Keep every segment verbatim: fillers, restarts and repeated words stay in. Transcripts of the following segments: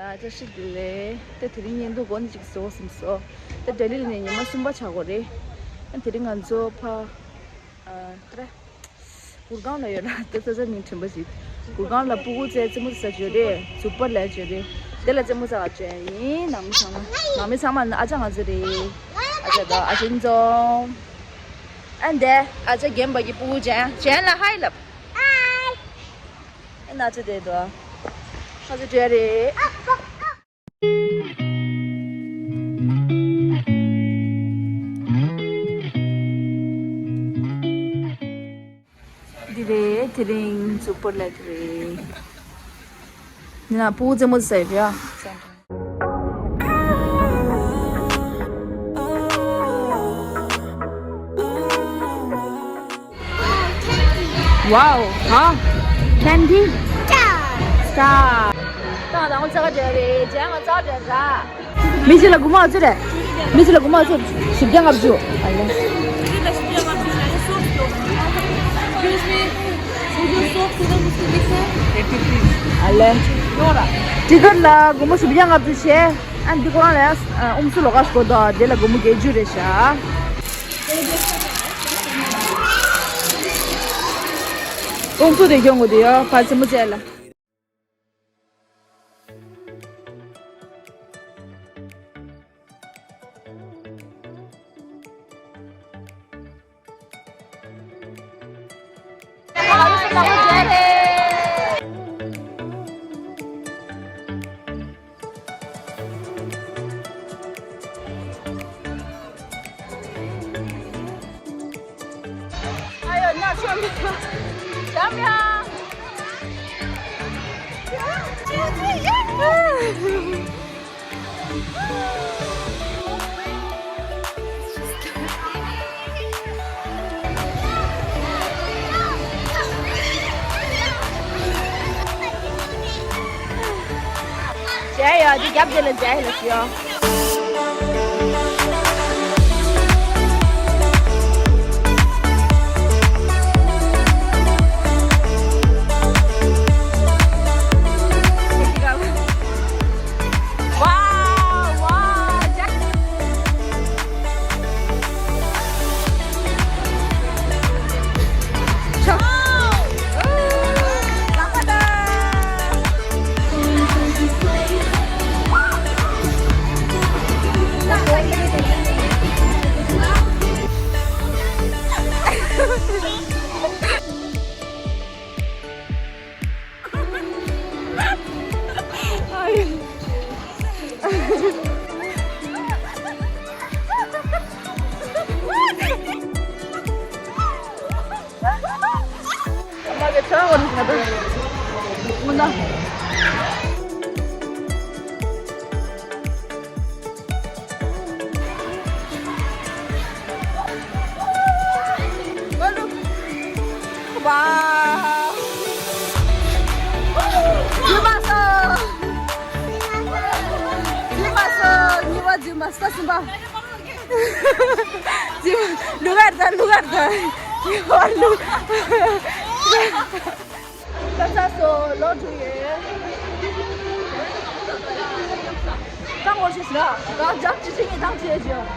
ཨ་ཅག་ཤི་དེ་ལས་དེ་དེ་རིང་ཉིན་དུ་སྒོ་ནས་ཅིག་བཟོ་བསམ་སོང་། དེ་ལྡི་ལི་ནས་ཉི་མ་གསུམ་པ་ཆགས་དགོས་རེད། ཨ་དེ་རིང་ང་ཚོ་ཕ་ཨ་ཁ་ར་གུར་ཁང་ལ་ཡོད་ལ་དེ་ས་ཆ་མིང་དྲན་པ་ཞིག་གུར་ཁང་ལ་སྤུ་གུ་ཚོས་རྩེད་མོ་རྩེ་ས་བྱོས་རེད། ཛུ་པར་ལས་བྱོས་རེད། དེ་ལ་རྩེད་མོ་རྩེ་ག་བྱོས་ཡིན། ནང་མི་ཚང་མ་ནང་མི་ཚང་མ་ཨ་ཅག་ང་ཚོ་རེད། ཨ་ཅག་དང་ཨ་ཞིང་ཚོ། ཨ་འདས་ཨ་ཅག་རྒན་པ་གི་སྤུ་གུ་ཅན་ཅན་ལ་ཧའི་ལབ། ཨེ་ན་ཚོ་དེ་དོ། ཁ་ཚོ་བྲལ་རེད། འདི་རེད། དེ་རིང་ཛུ་པར་ལ་དེ་རེད། ནི་ན་སྤུ་གུ་རྩེད་མོ་ཟེར་ཡ། Wow, huh? Candy? Star. Star. ད་ང་ཚོ་ཚ་ག་བྲལ་རེད། ཇན་ང་ཚ་ག་བྲལ་ར། མི་གཅིག་ལ་སྒོར་མོ་ཨ་ཙི་རེད། མི་གཅིག་ལ་སྒོར་མོ་ཨ་ཙི་བཞི་བརྒྱ་ལྔ་བཅུ། ཨ་ལེ། ཨ་ལེ། ཊི་ཀེཊ་ལ་སྒོར་མོ་བཞི་བརྒྱ་ལྔ་བཅུ་བྱས། ཨ་འདི་ཁོ་རང་ལ་ཨུམ་སུ་ལོ་ཀ་སྐོར་དང་དེ་ལ་སྒོར་མོ་བརྒྱད་ཅུ་རེད་ཤག་ཨུམ་སུ་དེ་སྐྱོང་དགོས་དེ་ཡོད་ཕར་ཚེ་མོ་བཙལ་ལ། མཇལ་ཡོད། འདི་རྒྱབ་དེ་ལ་མཇལ་ཡོད་ལ་ཞུ་ཡོད། Wow. འཛུལ་མ་སོང་། འཛུལ་མ་སོང་། གཉིས་པ་འཛུལ་མ་སོང་། གསུམ་པ། འཛུལ་མ། ལུག་ཨར་ད་ལུག་ཨར་ད། གཉིས་པ་ལུག་ད་ཚ་སོ་ལོ་དྲུག་ཡོད། ད་ངོ་ཤེས་ན་ད་ཇག་ཅི་ཅི་ངས་ད་བྱས་བྱས།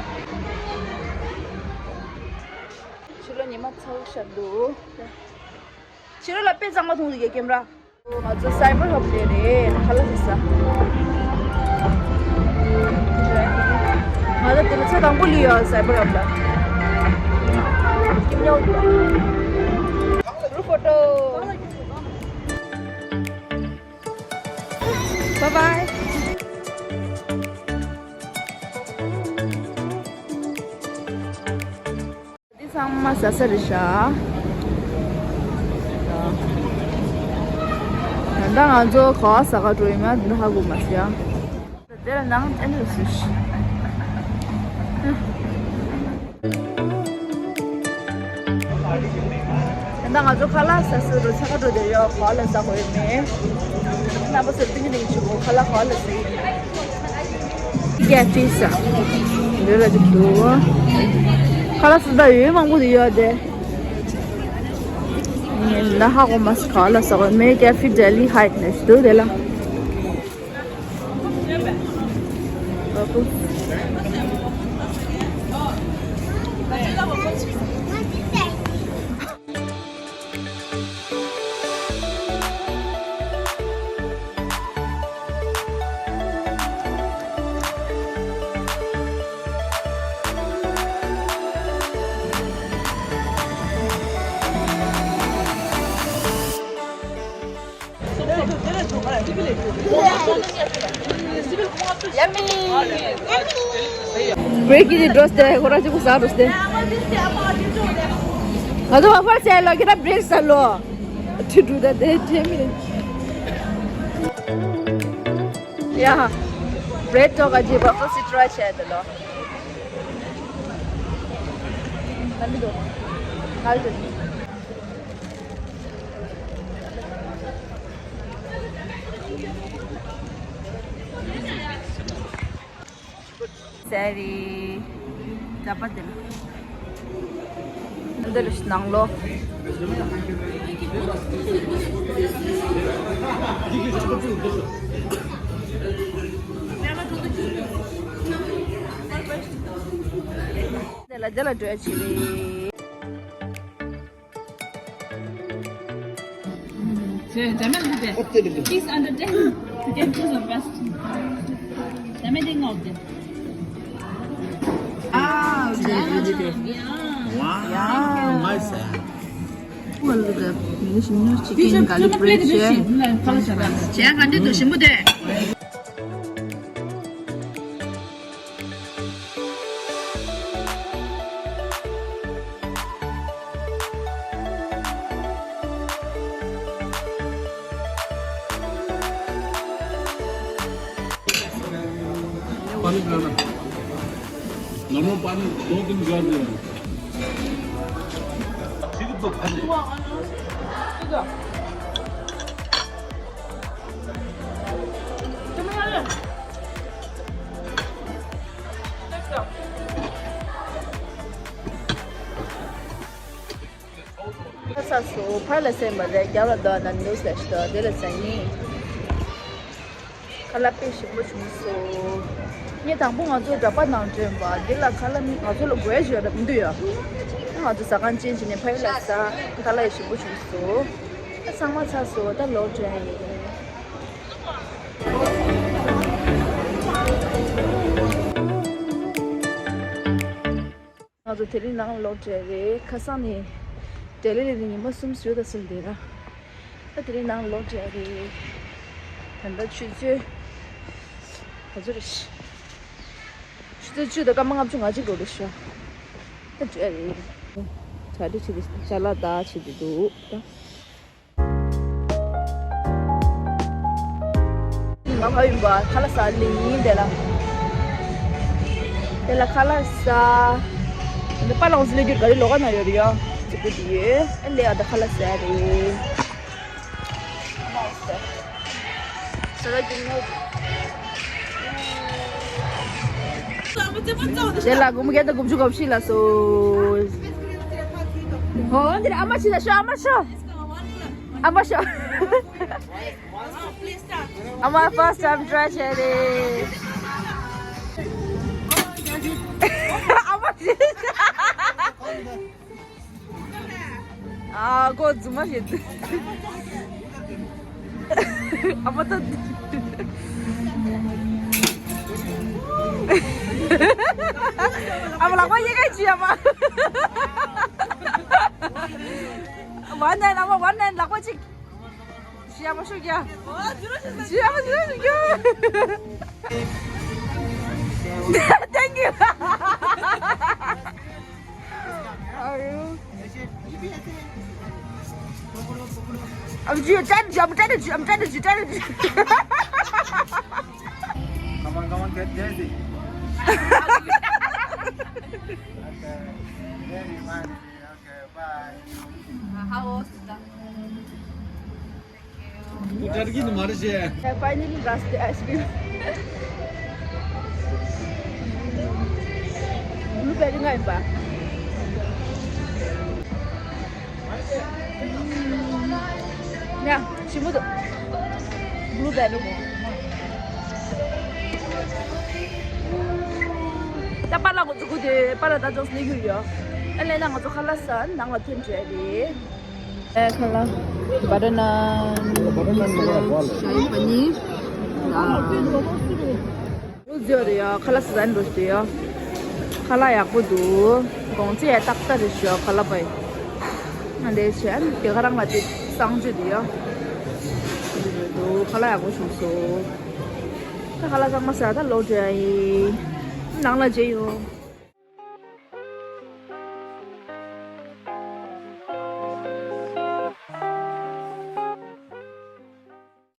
ཕྱི་ལོ་ཉི་མ་ཚ་བོ་ཤར་འདུག་ཕྱི་ལོ་ལ་དཔེ་གཙང་མ་མཐོང་འདུག་གེ་ཀེམ་ར། ང་ཚོ་སའི་པར་ཧབ་ལ་རེད། ཁ་ལག་ཟ་ས། ང་ཚོ་དེ་ལ་ཚེ་དང་པོ་ལུས་ཡོད་སའི་པར་ཧབ་ལ། ཀེམ་ཉོ་འདུག Group photo. Bye bye. འདི་ཚང་མ་ཟ་ས་རེད་ཤག་ད་ལྟ་ང་ཚོ་ག་པར་ཟ་ག་འགྲོ་ཡིན་ན་འདི་ཧ་གོ་མ་སོང་། དེ་ལ་ནང་ཨེ་འདྲ་སུ་ཤི། ད་ལྟ་ང་ཚོ་ཁ་ལག་ཟ་ས་རུ་ཆ་ག་འགྲོ་བསྡད་ཡོད། ག་པར་ལ་ཟ་དགོས་ཡོད་མེད། རྣམ་པ་ཚོར་སྟོན་གྱི་རིང་ཆུ་བོ་ཁ་ལག་ག་པར་ལ་ཟ་ཡིན། ཀེ་ཧྥེ་ཟ། འདི་ལ་ཅིག་འདུག་ཁ་ལག་ཟ་ད་ཡོད་མང་པོ་འདི་ཡོད་དེ། ད་ཧ་གོ་མ་སོང་ག་པར་ལ་ཟ་དགོས་མེད། ཀེ་ཧྥེ་ཌེ་ལི་ཧའེཊ་ནས་འདུག་དེ་ལ། བྷི་རེག་གི་འགྲོ་སྟེ་ཁོ་རང་གཅིག་པུ་ཟ་འགྲོ་སྟེ། ང་ཚོ་བ་ཕར་ཆད་ལོ་ཁྱེད་རང་བྷི་རེག་ཟ་ལོ། ཁྲི་འགྲོ་ད་དེ་དྲན་མི། ཡ། བྷི་རེད་ཊོག་ག་ཇི་བ་ཕོ་སི་ཊྲ་ཆད་དེ་ལོ། ང་མི་འདུག་ང་ལ་འདུག་ཟེར་རེད། འདྲ་པ་དེ་ལ། འདི་ལ་ནང་ལོགས། དེ་ལ་དེ་ལ་འགྲོ་ཡ་བྱེད་རེད། Please undertake to get this best. Wow, nice. Well, the chicken garlic bread. पानी पिलाना। नॉर्मल पानी दो तीन गिलास दे। ठीक है, तो खा ले। ཁ་ས་སོ་ཕར་ལ་སེམས་པ་རེད། རྒྱབ་ལ་འདོགས་ན་ནུས་ཟེར་ཞིག་འདུག་དེ་ལ་ཟེར་ནི། ཁ་ལག་དཔེ་ཞིམ་པོ་བྱུང་སོང་། ངས་དང་པོ་ང་ཚོ་འདྲ་པ་ནང་འདྲེན་པ་འདི་ལ་ཁ་ལག་མི་ང་ཚོ་ལ་དགོས་ཞོར་མི་འདུག་ཡ། ང་ཚོ་ཟ་ཁང་ཅན་བྱས་ནས་ཕ་ཡུལ་ལ་ཟ། ཁ་ལག་ཡང་ཞིམ་པོ་བྱུང་སོང་། ད་ཚང་མ་ཚར་སོང་། ད་ལོག་འགྲོ་ཡ་ཡིན། ང་ཚོ་དེ་རིང་ནང་ལོག་འགྲོ་ཡ་རེད། ཁ་སང་ནས་ལྡི་ལི་ལ་ནི་ཉི་མ་གསུམ་བཞུགས་ད་སོང་དེ་ར། ད་དེ་རིང་ནང་ལོག་འགྲོ་ཡ་རེད། ད་ལྟ་ཆུ་ཚོད་ག་ཚོད་རེད། ཆུ་ཚོད་བཅུ་དང་སྐར་མ་ལྔ་བཅུ་ང་གཅིག་འགྲོ་རེད་ཤག་ད་འགྲོ་ཡ་རེད། གྲ་སྒྲིག་བྱེད་དེ་ཅ་ལག་བདག་བྱེད་དེ་འདུག་ད། ང་ཕ་ཡུལ་པ་ཁ་ལག་ཟ་ལེ་ཡིན་དེ་ལ། དེ་ལ་ཁ་ལག་ཟ། འདི་པ་ལོང་སི་ལེ་རྒྱུར་ག་རེ་ལོག་ག་ན་ཡོད་རེད་ཡ། ཅི་པུ་དི་ཡོད། ཨེ་ལེ་ཨ་ད་ཁ་ལག་ཟ་རེད། ཟ་ལ་རྒྱུ་ནོ། དེ་ལ་དགུ་མོ་བརྒྱད་དང་དགུ་བཅུ་གོ་བཞི་ལ་སོ། ཧོ་འདིར་ཨ་མ་ཤི་ལ་ཤོ། ཨ་མ་ཤོ། ཨ་མ་ཤོ། ཨ་མ་first time try བྱས་རེད། ཨ་མ་ཤོ། ཨ་ཁོ་རྫུན་མ་བྱེད། ཨ་མ་ད། ཨ་མ་ལག་པ་གཡས་ཁ་ཅི་ཨ་མ། ཝན་ནན་ཨ་མ་ཝན་ནན་ལག་པ་གཅིག་ཞི་ཡ་མ་ཤོག་ཡ། ཞི་ཡ་མ་ཤོག་ཡ། Thank you. Are you? I'm trying to, I'm trying to, I'm trying to, trying to. Come on, come on, get busy. Okay, very funny. Okay, bye. How was the? Thank you. Finally got the ice cream. Blueberry ང་ཡིན་པ། ཡ། ཞིམ་པོ་འདུག Blueberry མོ། ད་པཱ་ལགས་ཁོ་ཚོ་སྒུག་དེ་པཱ་ལགས་ད་ཅོག་སླེབས་ཡོད་ཡ། ཨ་ལས་ན་ང་ཚོ་ཁ་ལག་ཟ་ནང་ལ་ཐོན་བྲལ་རེད། ཨེ་ཁ་ལག་བ་ཊར་ནན། བ་ཊར་ནན་མ་ལ་བ་ལ། ཤ་ཧི་པ་ནིར། རུ་ཛི་ཡོད་རེད་ཡ། ཁ་ལག་ཟ་ནི་རུ་ཟེར་ཡ། ཁ་ལག་ཡག་པོ་འདུག་གོང་ཚད་ཡ་ཏག་ཏག་རེད་ཤག་ཁ་ལག་པ་ཡི། ང་འདི་བྱས་དེ་ག་རང་ལ་དེ་གསང་སྤྱོད་དེ་ཡ། འདུག་ཁ་ལག་ཡག་པོ་བྱུང་སོང་། ད་ཁ་ལག་ཚང་མ་ཟ་ད་ལོག་འགྲོ་ཡ་ཡིན། ནང་ལ་མཇལ་ཡོང་།